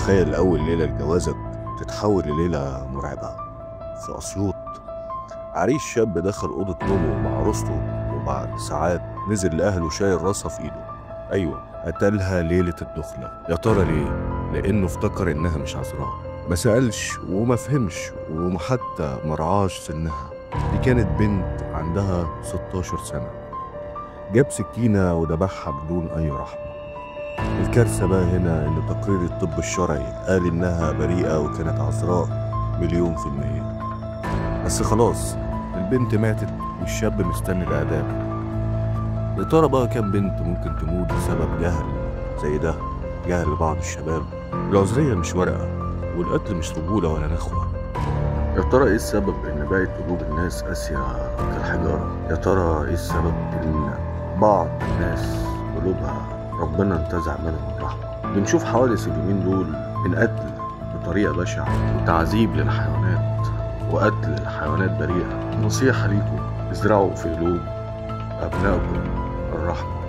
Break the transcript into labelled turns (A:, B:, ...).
A: تخيل أول ليلة لجوازك تتحول لليلة مرعبة. في أسيوط عريس شاب دخل أوضة نومه مع عروسته، وبعد ساعات نزل لأهله شايل راسها في إيده. أيوة، قتلها ليلة الدخلة. يا ترى ليه؟ لأنه افتكر إنها مش عذراء، ما سألش وما فهمش وحتى مرعاش سنها. دي كانت بنت عندها 16 سنة. جاب سكينة وذبحها بدون أي رحمة. الكارثة بقى هنا إن تقرير الطب الشرعي قال إنها بريئة وكانت عذراء 1,000,000%. بس خلاص البنت ماتت والشاب مستني الإعدام. يا ترى بقى كام بنت ممكن تموت بسبب جهل زي ده؟ جهل بعض الشباب. العذرية مش ورقة، والقتل مش رجولة ولا نخوة. يا ترى ايه السبب ان بقت قلوب الناس قاسية كالحجارة؟ يا ترى ايه السبب ان بعض الناس قلوبها ربنا انتزع منهم الرحمة؟ بنشوف حوادث اليومين دول من قتل بطريقة بشعة وتعذيب للحيوانات وقتل الحيوانات بريئة. نصيحة ليكم، ازرعوا في قلوب أبنائكم الرحمة.